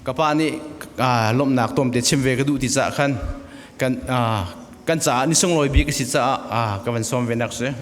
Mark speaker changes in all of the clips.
Speaker 1: Ka pa nih lawmhnak tlawmte chim ve ka duh ti caah khan kan kan caah ni sunglawi bik a si caah ka van sawm ve nak si.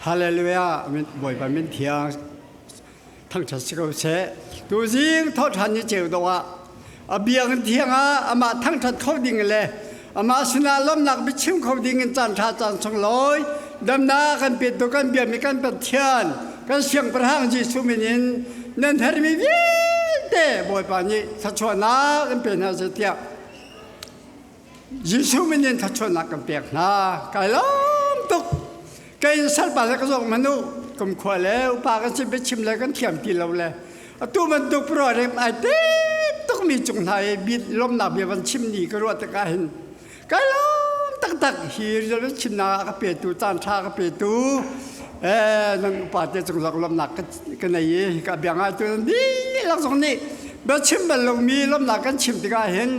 Speaker 2: Hallelujah Bawipa min thiang thangṭhat si ko seh. Tuzing thawhṭhan ni ceu dawh ah a biakinn thiang ah amah thangṭhat kho ding le amah sinah lawmhnak biachim kho ding in caan ṭha caan sunglawi damnak kan petu kan biami kan Pathian kan Siangpahrang Jesuh min in nan herhmi vialte Bawipa nih thluachuahnak in pe hna seh tiah Jesuh min in thluachuahnak kan pek hna. Kai lawm tuk. Kei in salpa le ka zawk hmanh u. Kum khua le upa kan si biachim le kan thiam ti lo le atu bantuk program ai te tukmi cung hna i bit lawmnak bia van chim ni ka ruah tikah hin kai lawm taktak hi rian chimnak ah ka petu caan ṭha ka petu nan upa te cung zong lawmnak ka nei i hika bia ngai tu nan dihlak zong nih biachim bal lomi lawmnak kan chim tikah hin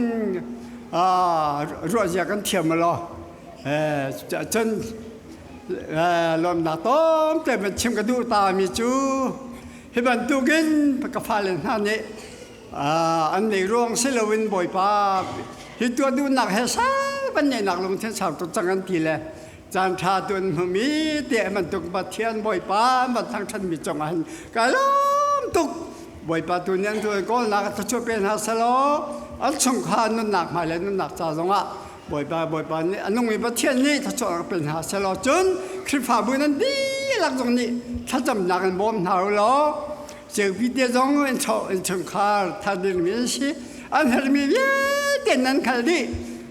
Speaker 2: ruahzia kan thiam law cun lawmnak tawmte van chim ka duh ta mi cu hi bantukin ka fale hna nih an nei ruang si loin Bawipa hi tuah duhnak he sau ban neihnak lungthin sau tuk cang an ti le caan ṭha tu an hmumi te bantuk Pathian Bawipa van thangṭhat mi cungah hin kai lawm tuk Bawipa tu nih an tuan kawlnak a thluachuah pe hna selaw an chungkhar nunnak hmai le nunnak ca zongah Bawipa Bawipa nih a nungmi Pathian nih thluachuahnak pe hna selaw cun Khrihfabu nan dihlak zong nih thlacamnak in bawm hna u law ceupi te zong in chungkhar thar dingmi an si an herhmi vialte nan hngal dih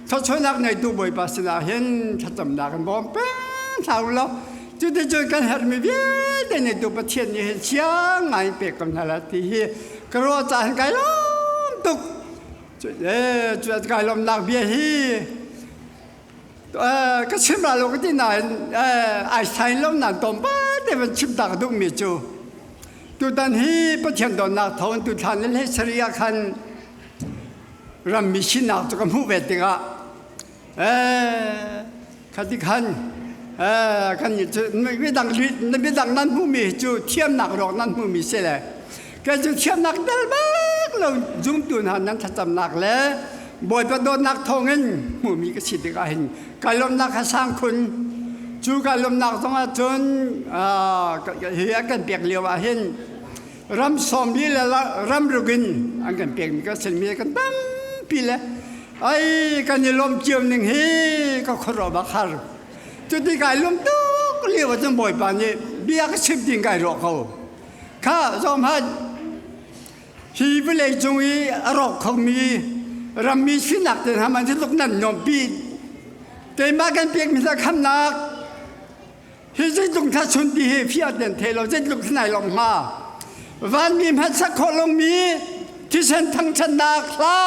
Speaker 2: thluachuahnak ngeitu Bawipa sinah hin thlacamnak in bawm peng hna u law cuticun kan herhmi vialte ngeitu Pathian nih hin siang ngai in pek ko hna lai ti hi ka ruah caah hin kai lawm tuk. Cu kai lawmnak bia hi ka chim la lo ka ti nain ai sain lo nan tom pa te van chim tak duhmi cu tutan hi Pathian dawtnak thawng tu thlan le hlei sarih ah khan rammi sinak cu ka hmuh ve tikah khati khan kan nih cu midang midang nan hmuhmi cu thiamnak rawk nan hmuhmi si le kei cu thiamnak tel bak lo zumtu hna nan thlacamnak le Bawipa dawtnak thawngin hmuhmi ka si tikah hin kai lawmnak kha sang khun cu kai lawmnak zongah cun hi an kan pek lio ah hin ram sawmli le ram ruk in an kan pekmi kan sinmi kan tampi le ai kan i lawm cio ning hi ka khuaruah bak har cuti kai lawm tuk lio ah cun Bawipa nih bia ka chim ding kai ruah ko kha zom han hi vawlei cung i a rawk khomi rammi sinak te hna man tluk nan nuampi keimah kan pekmi hna khamnak Hi zeitluk thla chun ti hi fiat nan thei lo zeitluk thlai long hnga vanmi hmanh sak khawh lomi thisen thangṭhatnak hla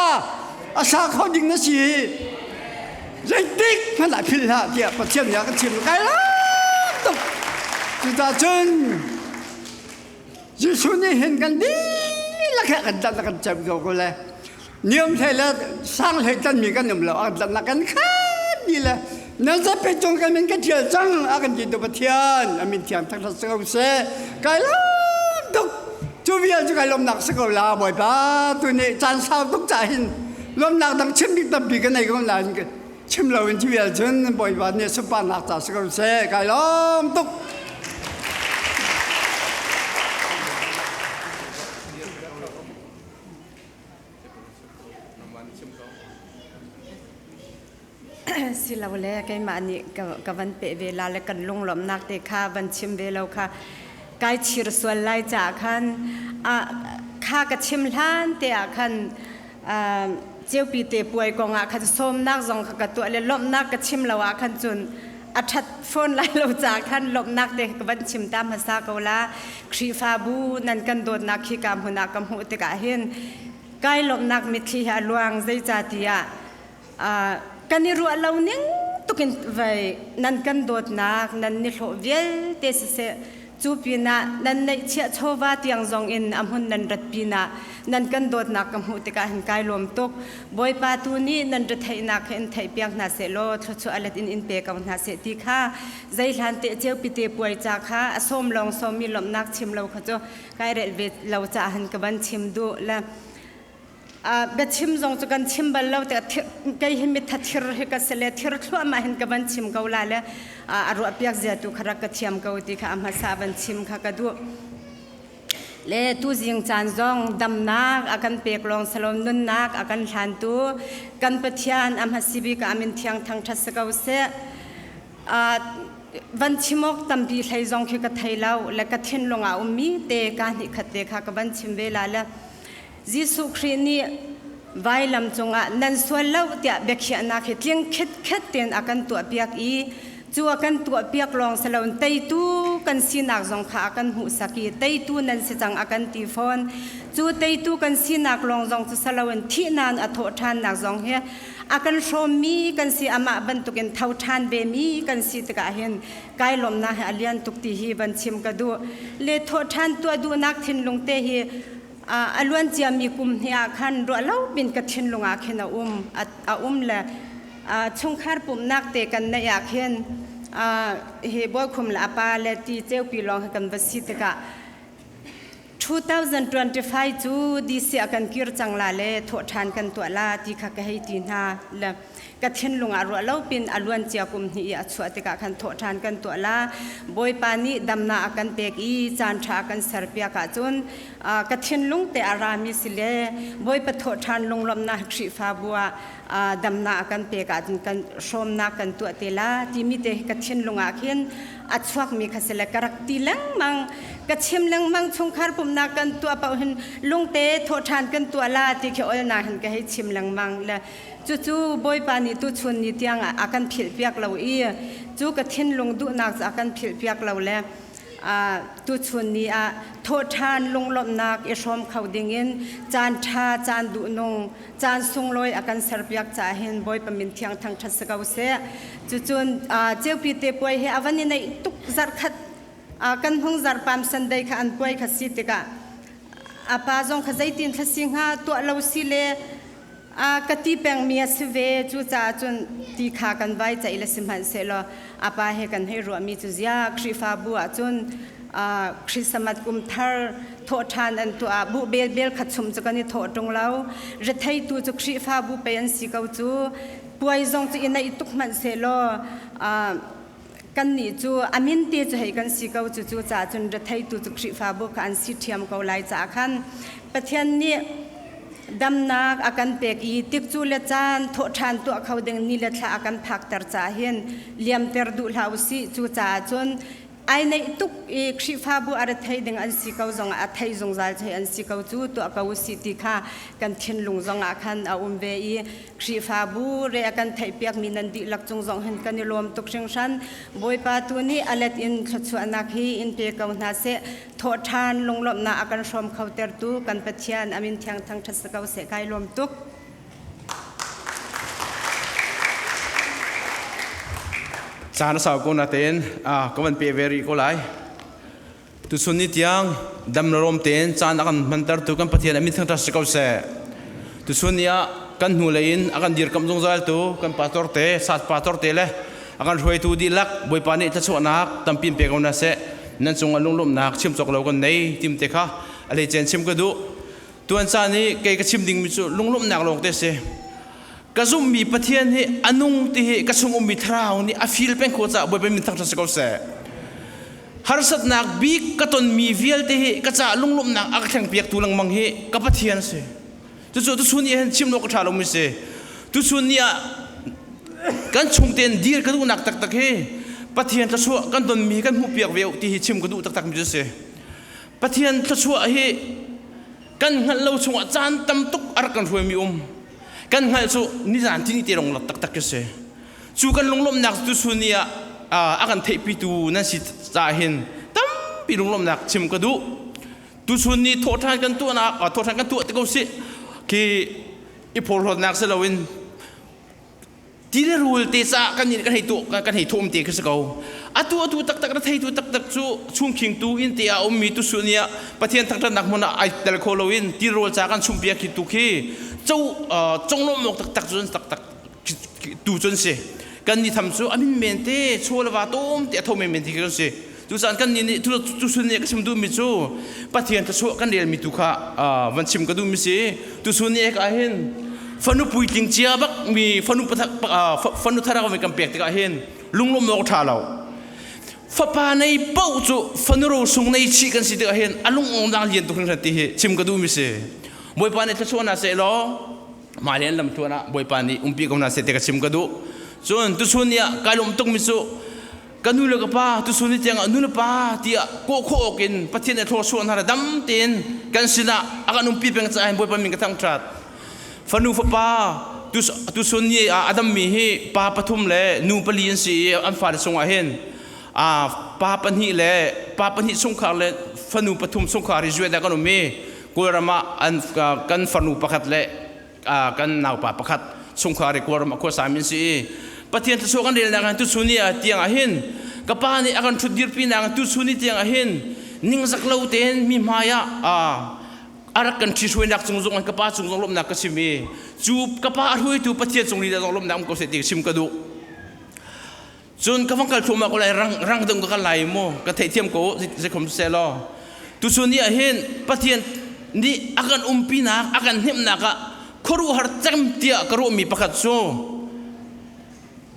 Speaker 2: a sa kho ding na si hi zeitik hmanh ah philh hlah tiah Pathian nih a kan chim kai lam tuk cucaah cun Jesuh nih hin kan dihlak he kan tlanh kan cem ko ko le niam hlei le sang hlei tlanmi kan um lo a kan tlanh kan khat dih le nan zapi cung kan min ka ṭial cang a kan ti tu Pathian a min thiang thangṭhat si ko seh kai lawm tuk cu vial cu kai lawmnak si ko la Bawipa tu nih caan sau tuk ca hin lawmnak dang chim bik tampi ka nei ko nain chim lo in cu vial cun Bawipa nih sunparnak ca si ko seh kai lawm tuk.
Speaker 3: Silole keimah nih ka van peh ve la le kan lunglawmhnak te kha van chim ve lo kha kai chir sual lai caah khan kha ka chim hlan te ah khan ceupi te puai kong ah khan sawmnak zong kha ka tuah le lawmhnak ka chim lo ah khan cun a ṭhat fawn lai lo caah khan lawmhnak te ka van chim ta hmasa ko la. Khrihfabu nan kan dawtnak khi ka hmun ah ka hmuh tikah hin kai lawmhnak mitthli hi a luang zeicahtiah kan i ruah lo ning tukin vei nan kan dawtnak nan nihlawh vialte siseh. Cu pinah nan neihchiah chawva tiang zong in a hmun nan rat pinah nan kan dawtnak ka hmuh tikah hin kai lawm tuk. Bawipa tu nih nan retheihnak he in theihpiak hna seh law thluachuah alet in in pe ko hna seh ti kha zeihlan te ceupite puai ca kha a sawm lawng sawmmi lawmhnak chim lo kha cu kai relh ve lo caah hin ka van chim duh le biachim zong cu kan chim bal lo tikah kei hi mitha thir hi ka si le thir thluahmah hin ka van chim ko la le a ruah piak zia tu kha rak ka thiam ko ti kha a hmasa van chim kha ka duh le tuzing caan zong damnak a kan pek lawng salom nunnak a kan hlantu kan Pathian a hmasi bik ah min thiang thangṭhat si ko seh. Van chim awk tampi hlei zong khi ka thei lo le ka thinlung ah ummi te ka hnih khat te kha ka van chim ve la le Jesuh Khrih nih vailam cungah nan sual lo tiah biakhiahnak hi tling khitkhet tein a kan tuahpiak i cu a kan tuahpiak lawng si loin teitu kan sinak zong kha a kan hmuhsak i teitu nan si cang a kan ti fawn. Cu teitu kan sinak lawng zong cu si loin thihnak a thawh ṭhannak zong hi a kan hrawmmi kan si amah bantukin tho ṭhan vemi kan si tikah hin kai lawmnak hi a lian tuk ti hi van chim ka duh. Le thawh ṭhan tuah duhnak thinlung te hi a luan ciami kum hnih ah khan ruah lo pin ka thinlung ah khin a um a um le chungkhar pumhnak te kan neih ah khin hi bawikhum le a pa le ti ceupi lawng hi kan va si tikah 2025 cu DC ah kan kir cang la le thawh ṭhan kan tuah la ti kha ka hei ti hna le ka thinlung ah ruah lo pin a luan cia kum hnih i a chuah tikah khan thawh ṭhan kan tuah la Bawipa nih damnak a kan pek i caan ṭha a kan serpiak ahcun ka thinlung te a rami si le Bawipa thawh ṭhan lunglawmhnak Khrihfabu ah damnak a kan pek ahcun kan hrawmnak kan tuah te la timi te ka thinlung ah khin a chuakmi kha si le ka rak ti lengmang ka chim lengmang chungkhar pumhnak kan tuah paoh hin lungte thawh ṭhan kan tuah la ti khi olnak hin ka hei chim lengmang le Cucu Bawipa nih tuchun ni tiang ah a kan philhpiak lo i cu ka thinlung duhnak cu a kan philhpiak lo le tuchun ni ah thawhṭhan lunglawmhnak i hrawm kho dingin caan ṭha caan duhnung caan sunglawi a kan serpiak caah hin Bawipa min thiang thangṭhat si ko seh. Cucun ceupi te puai he a van i neih tuk zarhkhat kan hung zarhpam Sunday kha an puai kha si tikah a pa zong kha zeitin thla si hnga tuah lo si le A ka ti pengmi a si ve. Cucaah cun ti kha kan vai ceih le sihmanhsehlaw a pa he kan hei ruahmi cu zia Khrihfabu ah cun Khrisamat kum thar thawhṭhan an tuah ah buh bel bel khat chum cu kan i thawh ṭung lo. Retheitu cu Khrihfabu pei an si ko cu. Puai zong cu i naih tuk hmanh sehlaw kannih cu a min te cu hei kan si ko cu cu caah cun retheitu cu Khrihfabu kha an si ṭhiam ko lai caah khan Pathian nih damnak a kan pek i tikcu le caan thawhṭhan tuah kho ding ni le thla a kan phakter caah hin liamter duh hlah u sih cu caah cun ai neih tuk i Khrihfabu a rethei ding an si ko zongah a thei zungzal cu hei an si ko cu tuah ko u sih ti kha kan thinlung zongah khan a um ve i Khrihfabu re a kan theihpiakmi nan dihlak cung zong hin kan i lawm tuk hringhran. Bawipa tu nih a let in thluachuahnak hi in pe ko hna seh. Thawhṭhan lunglawmhnak a kan hrawm kho tertu kan Pathian a min thiang thangṭhat si ko seh. Kai lawm tuk.
Speaker 1: Caan a sau ko natein ka van pe ve rih ko lai. Tuchun ni tiang dam le rawm tein caan a kan hmantertu kan Pathian a min thangṭhat si ko seh. Tuchun ni ah kan hnulei in a kan dirkamh zungzaltu kan pastor te, sat pastor te le a kan hruaitu dihlak Bawipa nih thluachuahnak tampi in pe ko hna seh. Nan cungah lunglawmhnak chim cawk lo kan nei tim te kha a hleicen chim ka duh. Tuan caan i kei ka chim dingmi cu lunglawmhnak lawng te si. Ka zumhmi Pathian hi a nung ti hi ka chung ummi thlarau nih a feel peng khawh caah Bawipa min thangṭhat si ko seh. Harsatnak bik ka tonmi vialte hi ka caah lunglawmhnak a ka thlengpiaktu lengmang hi ka Pathian a si. Cucu tuchun ni hin chim awk a ṭha lomi si. Tuchun ni ah kan chung tein dir ka duhnak taktak hi Pathian thluachuah kan tonmi kan hmuhpiak ve u ti hi chim ka duh taktakmi cu a si. Pathian thluachuah hi kan hngalh lo chungah caan tam tuk a rak kan hruaimi um. Kan hngalh cu nizan tini te rong taktak khi si. Cu kan lunglawmhnak tuchun ni ah a kan theihpitu nan si caah hin tampi lunglawmhnak chim ka duh. Tuchun ni thawhṭhan kan tuahnak thawhṭhan kan tuah ti ko sih khi i phorhlawtnak si loin Ti le rul te caah kan nih kan hei tuah kan hei thawm te khi si ko. Atu atu taktak na theitu taktak cu chungkhing tu in te ah ummi tu sun ah Pathian thangṭhatnak hmun ah ai tel kho loin ti rawl ca kan chumpiak khi tu khi co conglawmh awk taktak cun taktak tu cun si. Kan ni tham cu amin men te chaw le va tom te a tho men men ti khi kan si. Tucaan kan nih nih tu sun nih ka chim duhmi cu Pathian thluachuah kan relmi tu kha van chim ka duhmi si. Tuchun ni ek ah hin fanu puitling cia bak mi fanu fanu thar mi kan pek tikah hin lunglawm awk ṭha lo. Fapa nei paoh cu fanu rosung nei chih kan si tikah hin a lung dang lian tuk hringhran ti hi chim ka duhmi si. Bawipa nih thluachuah hna seh law mah le an lam tluan ah Bawipa nih umpi ko hna seh ti ka chim ka duh. Cun tuchun ni ah kai lawm tukmi cu Ka nu le ka pa tuchun ni tiangah nu le pa tiah kawh khawh awkin Pathian nih thlawsuah hna le dam tein kan sinah a kan umpi peng caah hin Bawipa min ka thangṭhat. Fanu fapa tuchun ni ah a dammi hi pa pathum le nu pali an si i an fale chungah hin pa pahnih le pa pahnih chungkhar le fanu pathum chungkhar hi zuet ah kan um i Kawlram ah an kan farnu pakhat le kan naupa pakhat chungkhar i Kawlram a khuasa min si i Pathian thluachuah kan relnak hin tuchun ni ah tiang ah hin ka pa nih a kan ṭhut dirpi nak tuchun ni tiang ah hin ningzak lo tein mi hmai ah a rak kan ṭhihruainak cung zong ka pa cung zong lawmhnak ka chim i cu ka pa a hruaitu Pathian cung lila zong lawmhnak um ko seh ti chim ka duh. Cun ka vang kal thluahmah ko lai rang rang dong ka kal lai mu ka theihthiam ko zeikhom seh law tuchun ni ah hin Pathian nih a kan umpinak a kan hnemhnak ah khuaruahhar cem tiah ka ruahmi pakhat cu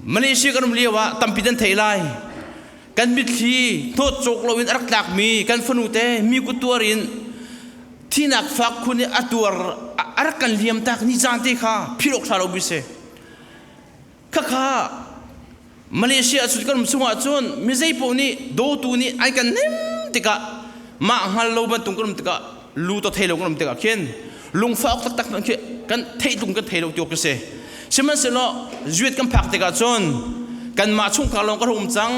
Speaker 1: Malaysia kan um lio ah tampi nan thei lai kan mitthli hnawt cawk loin a rak tlakmi kan fanu te mi kut tuar in thinak fak khun i a tuar a rak kan liam tak ni caan te kha philh awk ṭha lo bi si. Khakha Malaysia cu kan um chungah cun mi zeipaoh nih dawtu nih ai kan hnem tikah mah hngal lo bantuk kan um tikah lu to thei lo kan um tikah khin lungfah awk taktak khi kan theih tlung kan thei lo ti awk si. Sihmanhsehlaw zuet kan phak tikah cun kanmah chungkhar lawng kan um cang.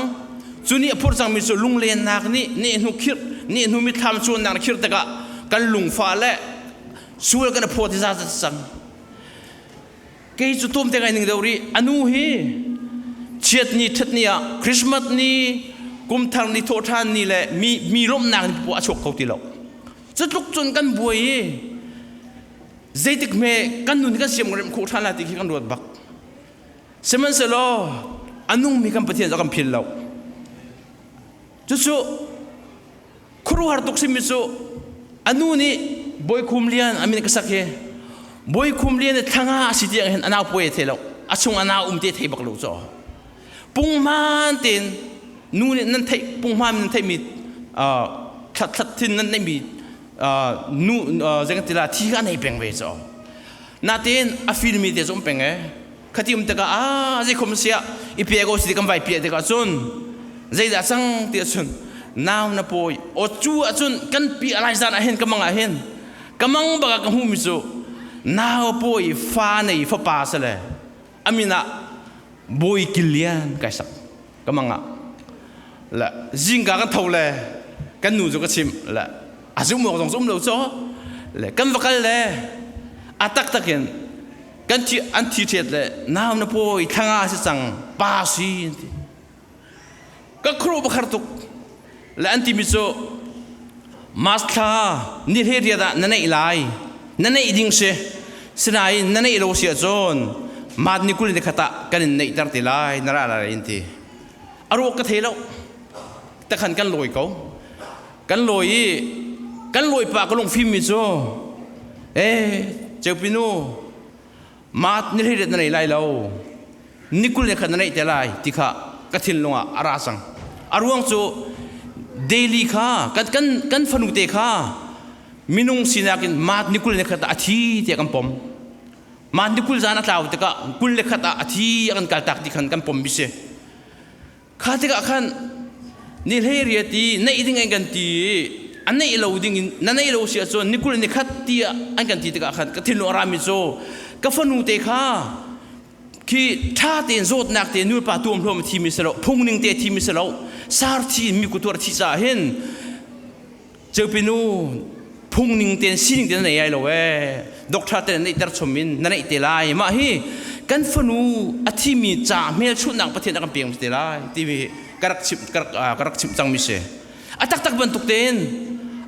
Speaker 1: Cu nih a phurh cangmi cu lunglennak nih nehhnu khirh nehhnu mitthlam cuannak nih khirh tikah kan lungfah le sual kan i phaw ti za cang. Kei cu tum te ngai ning deuh rih. Anu hi chiat ni ṭhat ni ah Christmas ni kumthar ni thawhṭhan ni le mi mi lawmhnak ni poah a chuak kho ti lo. Cutluk cun kan buai i zeitik hme kan nun kan siam rem khawh ṭhan lai ti khi kan ruat bak. Sihmanhsehlaw a nungmi kan Pathian cu a kan phil lo. Cucu khuaruahhar tuk simi cu a nu nih Bawi Khum Lian a min ka sak hi Bawi Khum Lian i thlanga a si tiang hin a nau puai a thei lo a chung a nau um te thei bak lo caw punghman tein nu nih nan theih punghman nan theihmi thlat thlat thin nan neihmi nu zei ti la thi kha nei peng ve caw natein a filmi te cu um peng e Khati um tikah ah zei khom siah i pe ko si kan vai piah tikah cun zeidah cang ti ahcun nau na pawi aw cu ahcun kan pi alai zan ah hin ka mang ah hin ka mang bak ah ka hmuhmi cu nau pawi fa nei fapa sale amin ah Bawi Kilian kai sak ka mang ah le zingka kan tho le kan nu cu ka chim le a zum awk zong zum lo caw le kan va kal le a taktak in kan thi an thi ṭhiat le nau na pawi thlanga si cang pa si an ti ka khru bakhar tuk le an timi cu mas thla ni hle riat ah na neih lai na neih ding si sinain na neih lo si ahcun mat ni kul ni khat ah kan in neihter te lai na ra lai in ti a ruak ka thei lo takhan kan lawi ko kan lawi i kan lawi pa ka lungfim mi cu eh ceupinu mat ni hleiret na nei lai lo ni kul ne khat na neih te lai ti kha ka thinlung ah a ra cang a ruang cu daily kha kan kan kan fanu te kha minung sinak in mat ni kul ne khat ah a thi tiah kan pom mat ni kul zan a tlau tikah kul le khat ah a thi a kan kaltak ti khan kan pom mi si Kha tikah khan ni hlei riat i neih ding an kan ti i a neih lo ding in na neih lo si ahcun ni 20 ni khat tiah an kan ti tikah khan ka thinlung a rami cu ka fanu te kha khi ṭha tein zawtnak te nulepa tuamhlawm a thimi si lo phungning te thimi si lo sar thi in mi kutuar thi caah hin Ceupinu phungning tein sining tein na nei ai lo ee doctor te na neihter chom in na neih te lai mah hi. Kan fanu a thimi ca hmelchunhnak Pathian a kan pek te lai timi ka rak chimh ka rak chimh cangmi si. A taktak bantuk tein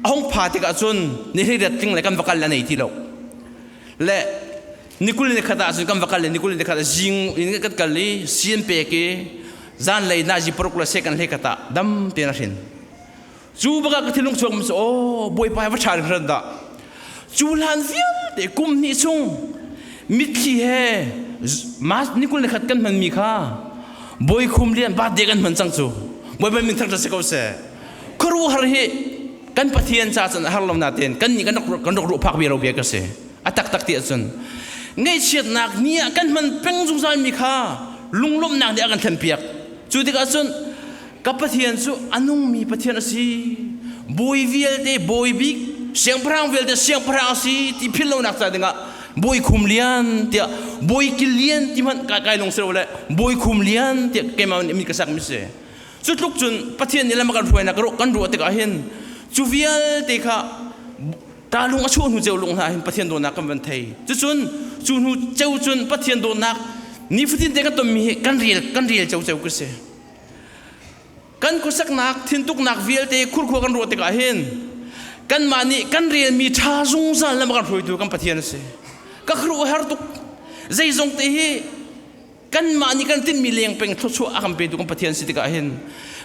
Speaker 1: a hung pha tikah cun ni hleiriat tling le kan va kal le nei ti lo. Le ni 21 ah cun kan va kal le ni 21 zing in kan kal i sian pek i zanlei nazi paruk le se kan hlei khat ah dam tein a hrin. Cu baka ka thinlung chuak mi cu aw Bawipa va ṭha hran dah. Cu hlan vialte kum hnih chung mitthli he mas ni 21 kan hman mi kha Bawi Khum Lian birthday kan hman cang cu. Bawipa min thangṭhat si ko seh. Khuaruahhar hi kan Pathian ca cun a har lo natein kan nih kan rak ruah phak bia lo bia ka si. A taktak ti ahcun ngaihchiatnak ni ah kan hman peng zungzal mi kha lunglawmhnak nih a kan thlenpiak. Cu tikah cun ka Pathian cu a nungmi Pathian a si. Bawi vialte bawi bik, siangpahrang vialte siangpahrang a si ti philh lonak ca dingah Bawi Khum Lian tiah Bawi Kil Lian ti hmanh kai kai lung si lo le Bawi Khum Lian tiah keimah nih min ka sak mi si. Cu tluk cun Pathian nih lam a kan hruainak kan ruah tikah hin cu vialte kha ta lung a chuah hnu ceu lung hna hin Pathian dawtnak kan van thei. Cucun cu hnu ceu cun Pathian dawtnak nifatin te kan tonmi hi kan rel kan rel ceu ceu ka si. Kan khuasaknak thintuknak vialte khurkhua kan ruah tikah hin kanmah nih kan relmi ṭha zungzal lam a kan hruaitu kan Pathian a si. Ka khuaruah har tuk. Zeizong te hi kanmah nih kan tinhmi leng peng thluachuah a kan petu kan Pathian si tikah hin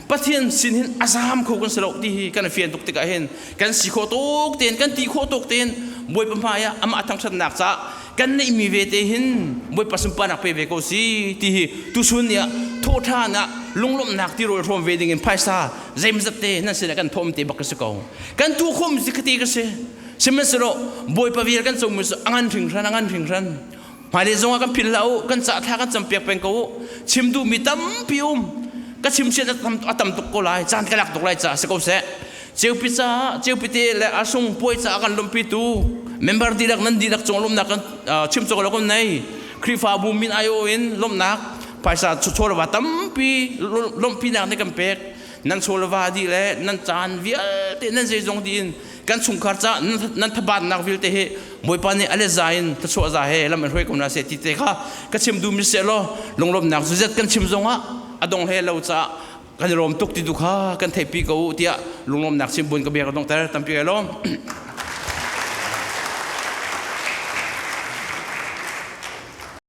Speaker 1: Pathian sin hin a zaam kho kan si lo ti hi kan fian tuk tikah hin kan si khawh tuk tein kan ti khawh tuk tein Bawipa hmai ah amah thangṭhatnak caah kan neihmi ve te hin Bawipa sunparnak pe ve ko si ti hi tuchun ni ah thawhṭhan ah lunglawmhnak tirawl hrawm ve ding in phaisa zeimazat te nan sinah kan thawm te bak ka si ko. Kan tu khawm si khati ka si. Sihmanhsehlaw Bawipa vial kan comi cu a ngan hringhran a ngan hringhran. Hmailei zongah kan philh hlah u, kan cah thla kan campiak peng ko u. Chim duhmi tampi um. Ka chim sian a tam tuk ko lai, caan ka lak tuk lai caah si ko seh. Ceupi caah, ceupi te le asung puai caah kan lawmhpitu member dihlak nan dihlak cung lawmhnak kan chim cawk lo kan nei. Khrihfabu min aio in lawmhnak phaisa chawlva tampi lawmhpinak nih kan pek. Nan chawlva dih le nan caan vialte nan zeizong dih in kan chungkhar ca nan thabatnak vialte hi Bawipa nih a le za in thluachuah za he lam in hruai ko hna seh ti te kha ka chim duhmi seh law lunglawmhnak zuzet kan chim zongah a dong hle lo caah kan i lawm tuk ti tu kha kan theihpi ko u tiah lunglawmhnak chim buin ka bia ka dongter tampi kai lawm.